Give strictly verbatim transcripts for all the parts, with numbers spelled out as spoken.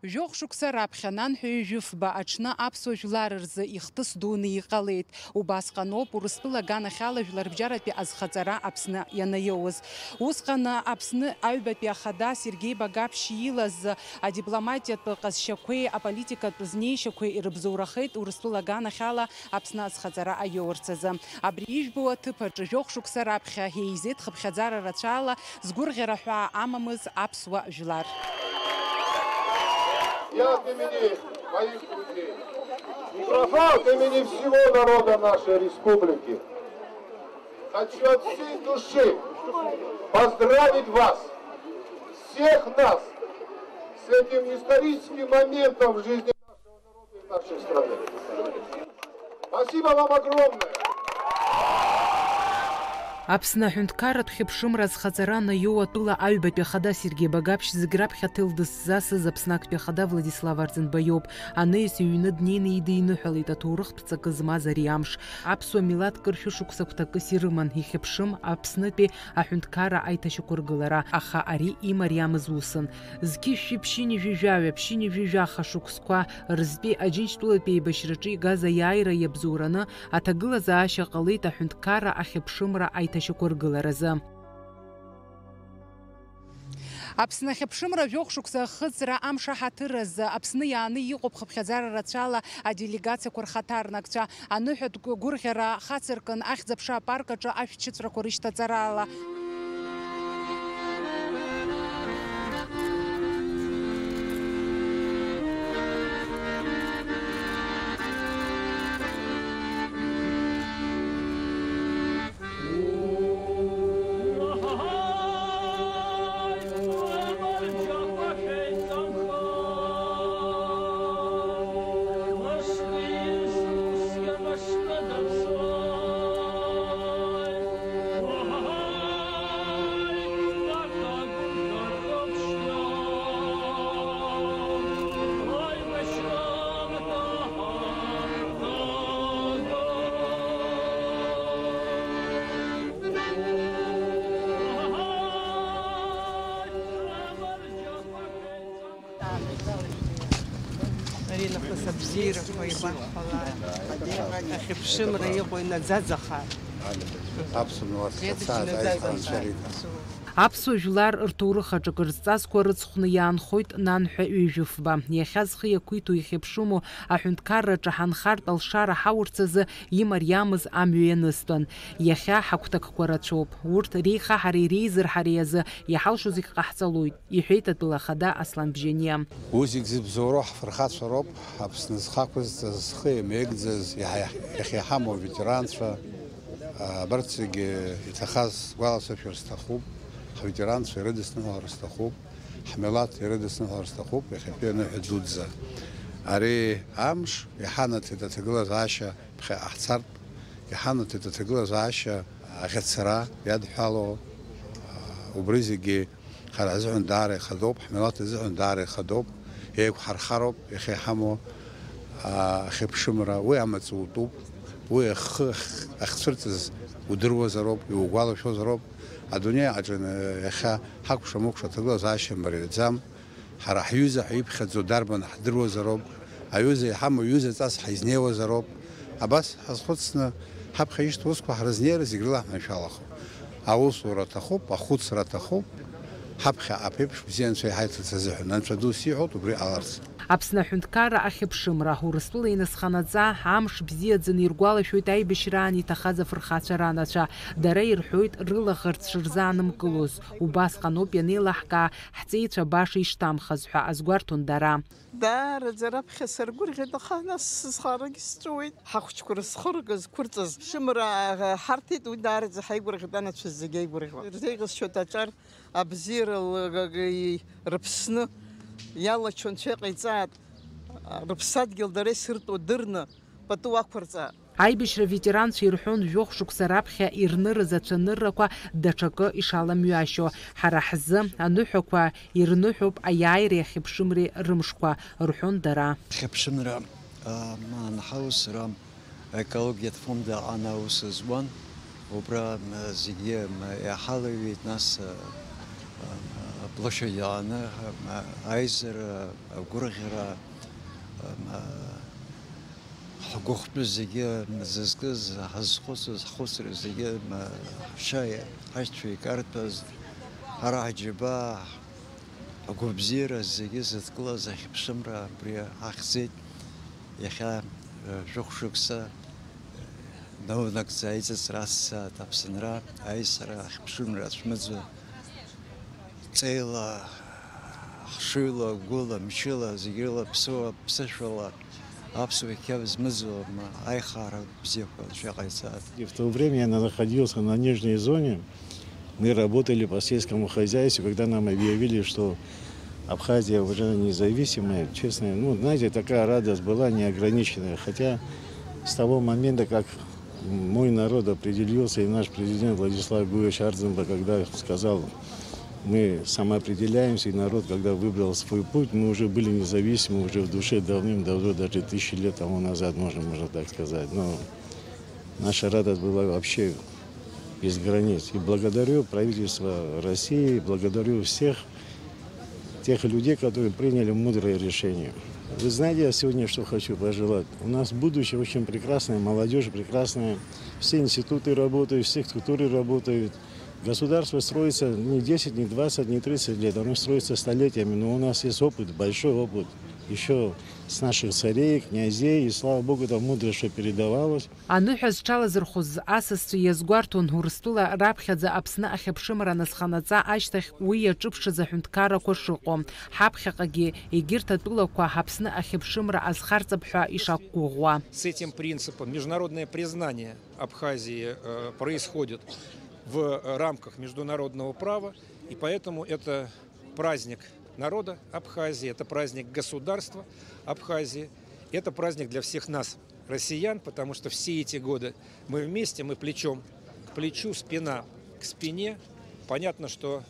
Жәохә шықәса раԥхьа, нанҳәа ҩажәи фба аҽны аԥсуа жәлар рзы ихҭыс дуны иҟалеит. Убасҟаноуп Урыстәыла аганахьала жәларбжьаратәи азхаҵара Аԥсны ианаиоуз. Усҟан Аԥсны аҩбатәи ахада Сергеи Багаԥшь илаз адипломатиатә ҟазшьақәеи аполитикатә знеишьақәеи ирыбзоурахеит Урыстәыла аганахьала Аԥсны азхаҵара аиоурц азы. Абри ижәбо аҭыԥ аҿы жәохә шықәса раԥхьа еизеит хыԥхьаӡара рацәала згәырӷьара ҳәаа амамыз аԥсуа жәлар. Я от имени моих друзей, от имени всего народа нашей республики хочу от всей души поздравить вас, всех нас, с этим историческим моментом в жизни нашей страны. Спасибо вам огромное! Аԥсны аҳәынҭқарратә хьыԥшымра азхаҵара анаиоу атәыла аҩбатәи ахада Сергеи Багаԥшь зегь раԥхьа аҭел дыззасыз Аԥсны актәи ахада Владислав Арӡынба иоуп. Анаҩс иҩны днеины идиныҳәалеит аҭоурыхтә ҵакы змаз ари амш. Аԥсуа милаҭ кыр шәышықәса гәҭакыс ирыман, ихьыԥшым Аԥснытәи аҳәынҭқарра аиҭашьақәыргылара, аха ари имариамыз усын. Зқьи шәи ԥшьынҩажәи жәаҩа, ԥшьынҩажәи жәаха шықәсқәа рзтәи Аџьынџьтәылатәи еибашьраҿы игаз аиааира иабзоураны аҭагылазаашьа ҟалеит аҳәынҭқарра ахьыԥшымра аиҭашьақәыргыларазы. Аԥсны ахьыԥшымра жәохә шықәса ахыҵра амш аҳаҭыр азы Аԥсны иааны иҟоуп хыԥхьаӡара рацәала аделегациақәа рхаҭарнакцәа. Аныҳәатә гәырӷьара хацыркын Ахьӡ-аԥша апарк аҿы ашәҭшьыҵәрақәа рышьҭаҵарала. Ари нахыс абзиарақәа еибаҳҳәалааит. Ахьыԥшымра иҟоу инаӡаӡахааит. Аԥсуа милаҭ шацааит аизҳара анцәа риҭа. Аԥсуа жәлар рҭоурых аҿы акыр зҵазкуа рыцхәны иаанхоит нанҳәа ҩажәи фба. Иахьа зхы иақәиҭу ихьыԥшыму аҳәынҭқарраҿы ҳанхартә алшара ҳаурц азы имариамыз амҩа ианыстәын. Иахьа ҳагәҭакқәа рацәоуп. Урҭ реихаҳареи реизырҳареи азы иҳалшо зегь ҟаҳҵалоит, иҳәеит атәыла ахада Аслан Бжьаниа. Уи зегь зыбзоуроу ҳфырхацәа роуп, Аԥсны зхы ақәызҵаз, зхы иамеигӡаз, иаҳа иахьа иҳамоу аветеранцәа, абарҭ зегьы иҭахаз гәаласыршәар сҭахуп, ҳветеранцәа ирыдысныҳәалар сҭахуп, ҳмилаҭ ирыдысныҳәалар сҭахуп, иахьатәи аныҳәа дуӡӡа. Ари амш иҳанаҭеит аҭагылазаашьа ԥхьаҟа ҳцартә, иҳанаҭеит аҭагылазаашьа аӷьацара иадҳәало, убри зегьы ҳара ҳзыҳәан даара ихадоуп, ҳмилаҭ азыҳәан даара ихадоуп, еиқәҳархароуп иахьа иҳамоу, аа, ахьыԥшымра, уи амаҵ утәуп, уи ахы ахь-, ахьцәырҵыз удыруазароуп, иугәалашәозароуп. Адунеи аҿы иахьа ҳакәша-мыкәша аҭагылазаашьа мариаӡам. Ҳара ҳҩыза ҳәа иԥхьаӡо дарбан ҳдыруазароуп, аҩыза иҳамоу ҩызаҵас ҳизнеиуазароуп. Абас ҳазхәыцны, ҳаԥхьа ишьҭоу усқәа ҳрызнеира зегь рыла ҳманшәалахо. Аусура аҭахуп, ахәыцра аҭахуп, ҳаԥхьа аԥеиԥш бзиа Анцәа иҳаиҭарц азыҳәан. Анцәа дус иҳәоит убри ҟаларц. Аԥсны аҳәынҭқарра ахьыԥшымра, Урыстәыла инасханаҵа, амш бзиаӡаны иргәалашәоит аибашьраан иҭахаз афырхацәа ранацәа. Дара ирҳәоит, рылаӷырӡ шырзаанымгылоз, убасҟаноуп ианеилаҳкаа, ҳҵеицәа баша ишҭамхаз ҳәа азгәарҭон дара. Даараӡа раԥхьа саргәырӷьеит, аха нас сызхарагьы сҵәуеит. Ҳахәыҷқәа рызхыргаз, зқәырҵаз, ԥшымра ҳарҭеит, уи даараӡа ҳаигәырӷьеит, анацәа зегьы аигәырӷьуа. Ирзеиӷьасшьоит аҿар абзиара рыԥсны иалачо анцәа иҟаиҵааит, рыԥсадгьыл дара исыртәу дырны пату ақәырҵа. Аибашьра ветеранцәа ирҳәон, жәохә шықәса раԥхьа ирнырыз ацәаныррақәа даҽакы ишаламҩашьо. Ҳара ҳзы аныҳәақәа ирныҳәоуп аиааиреи ахьыԥшымреи рымшқәа, рҳәон дара. Хьыԥшымра, а, ма, анҳаусра, аекологиатә фонд аҟан аус зуан, убра, м, зегьы, м, иаҳалаҩеит, нас, а, а, Лашьа иааны, м, аизара, агәырӷьара, м, ҳгәыхәтәы зегьы зызкыз, ҳазхәыцыз, ҳхәыцра зегьы, м, ҳшьа, ҳашьцәа икарҭәаз, ҳара ҳџьабаа, ҳгәабзиара зегьы зыдкылаз ахьыԥшымра абри ахьӡеит. Иахьа, м, жәохә шықәса, м, наунагӡа аиҵыҵра аццаат Аԥсынра, аизара ахьыԥшымра ацәмыӡуа. Ҵеила, хшыҩла, гәыла, мчыла, зегь рыла ԥсыуа, ԥсышәала аԥсуа қьабз мыӡуа, ма аихаара бзиақәа шәаҟаиҵааит. И в то время я находился на нижней зоне. Мы работали по сельскому хозяйству, когда нам объявили, что Абхазия уже независимая, честно, ну, знаете, такая радость была неограниченная. Хотя с того момента, как мой народ определился, и наш президент Владислав Гуевич Ардзинба, когда сказал, мы самоопределяемся, и народ, когда выбрал свой путь, мы уже были независимы уже в душе давным-давно, даже тысячи лет тому назад, можно, можно так сказать. Но наша радость была вообще без границ. И благодарю правительство России, благодарю всех тех людей, которые приняли мудрое решение. Вы знаете, я сегодня что хочу пожелать? У нас будущее очень прекрасное, молодежь прекрасная, все институты работают, все структуры работают. Государство строится не десять, не двадцать, не тридцать лет, оно строится столетиями, но у нас есть опыт, большой опыт, еще с наших царей, князей, и слава Богу, эта мудрость, что передавалась. Аныҳәа зҽалазырхәыз асасцәа иазгәарҭон Урыстәыла раԥхьаӡа Аԥсны ахьыԥшымра аназханаҵа ашьҭахь уи иаҿыԥшыз аҳәынҭқаррақәа шыҟоу. Ҳаԥхьаҟагьы егьырҭ атәылақәа Аԥсны ахьыԥшымра азхарҵап ҳәа ишақәгәыӷуа. С этим принципом международное признание Абхазии, э, происходит в рамках международного права, и поэтому это праздник народа Абхазии, это праздник государства Абхазии, это праздник для всех нас, россиян, потому что все эти годы мы вместе, мы плечом к плечу, спина к спине. Понятно, что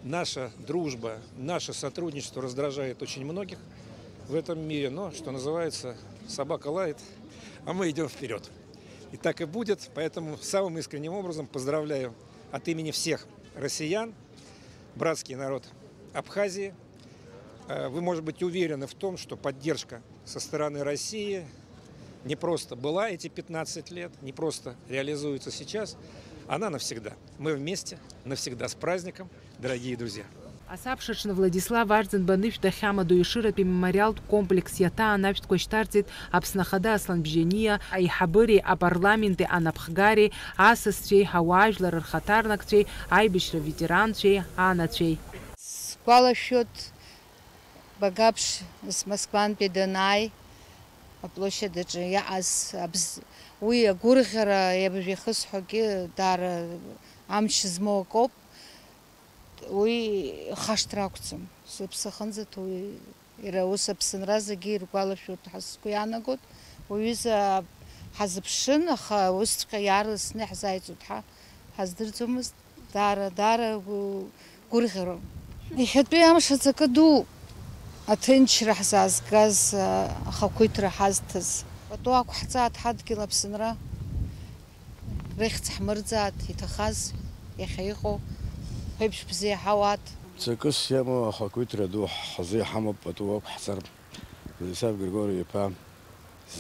наша дружба, наше сотрудничество раздражает очень многих в этом мире, но, что называется, собака лает, а мы идем вперед. И так и будет, поэтому самым искренним образом поздравляю от имени всех россиян, братский народ Абхазии. Э, вы можете быть уверены в том, что поддержка со стороны России не просто была эти пятнадцать лет, не просто реализуется сейчас, она навсегда. Мы вместе, навсегда. С праздником, дорогие друзья! Асабшаҽны Владислав Ардзинба анышә дахьамадоу Ешыратәи мемориалтә комплекс иаҭаан ашәҭқәа шьҭарҵеит Аԥсны Ахада Аслан Бжьаниа аиҳабыреи апарламенти анапхгареи, асасцәеи, ауаажәлар рхаҭарнакцәеи, аибашьра ветеранцәеи, анацәеи. Сгәалашәоит, Багаԥш Москвантәи данааи, аплощадь аҿы иаҟаз абз-, уи агәырӷьара иабжәа ихысҳәогьы даара амч змоу акоуп. Уи хашҭра ақәӡам. Сыԥсы ахынӡаҭоу уи, иара ус Аԥсынра зегьы иргәалашәоит ҳәа сгәы иаанагоит. Уаҩыза ҳазыԥшын, аха усҵәҟьа иаарласны иаҳзааиҵоит ҳәа ҳаздырӡомызт. Даара, даара гәырӷьароуп. Иахьатәи амш аҵакы ду, аҭынчра ҳзаазгаз, ахақәиҭра ҳазҭаз. Пату ақәҳҵааит ҳадгьыл Аԥсынра. Рыхьӡ ҳмырӡааит, иҭахаз, иахьа иҟоу, ԥеиԥш бзиа ҳауаат. Ҵакыс иамоу ахақәиҭра ду ҳзы иҳамоуп пату ақәҳҵар. Владислав Григорьев-иԥа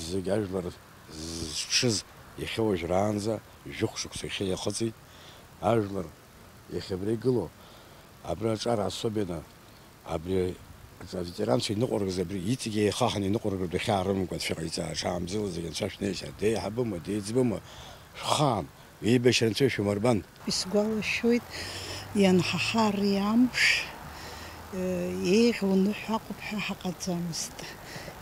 зегь ажәлар зҽыз иахьа уажәраанӡа жәохә шықәса иахьа иахыҵит. Ажәлар иахьа абра игылоу, абра аҿар особенно, абри аветеранцәа иныҟәаргаз, абри иҵегьы еихаҳаны иныҟәаргартә иахьаарымамкәа шәыҟаиҵа, аҽаамзыла зегь анцәа шәнеишьа, деиҳабыма, деиҵбыма, шәхаан, еибашьра анцәа ишәымырбан. Исгәалашәоит, ианҳаҳа ари амш, еиӷьу ныҳәа акәуп ҳәа ҳаҟаӡамызт.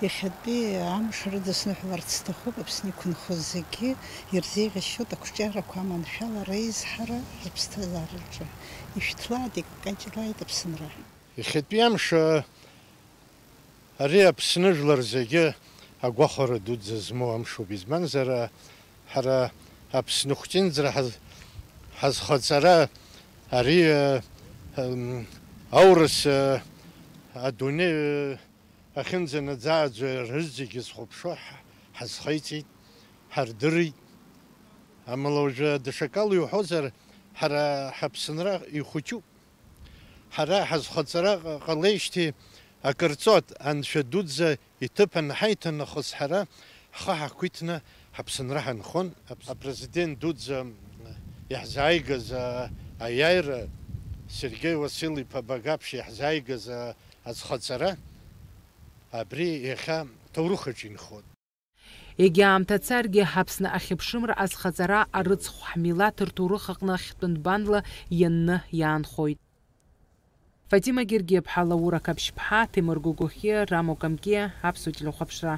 Иахьатәи амш рыдысныҳәаларц сҭахуп, Аԥсны иқәынхо зегьы ирзеиӷьасшьоит ақәҿиарақәа аманшәалара, аизҳара рыԥсҭазаараҿы. Ишәҭлааит, иккаҷлааит Аԥсынра. Иахьатәи амш, ари Аԥсны жәлар зегьы агәахәара дуӡӡа змоу амшоуп, избанзар, ҳара Аԥсны хәҷынӡра ҳаз-, ҳазхаҵара, ари, ы, ым, аурыс, ы, адунеи, ы, ахьынӡанаӡааӡо рызегьы зхәаԥшуа ҳ-, ҳазхеиҵеит, ҳардырит. Амала уажәы даҽакала иуҳәозар, ҳара ҳаԥсынра ихәыҷуп. Ҳара ҳазхаҵара ҟалеижьҭеи акыр ҵуан, анцәа дуӡӡа иҭыԥ анҳаиҭа нахыс ҳара ҳхы ҳақәиҭны ҳаԥсынра ҳанхон. Апрезидент дуӡӡа иаҳзааигаз аиааира, Сергеи Уасил-иԥа Багаԥшь иаҳзааигаз азхаҵара, абри иахьа ҭоурыхаҿ инхоит. Егьа аамҭа царгьы, Аԥсны ахьыԥшымра азхаҵара арыцхә ҳмилаҭ рҭоурых аҟны ахьтәы нбанла ианны иаанхоит. Фатима Гергиаԥҳа, Лаура Қаԥшьԥҳа, Ҭемыр Гогохиа, Рамо Камкиа, Аԥсуа телехәаԥшра.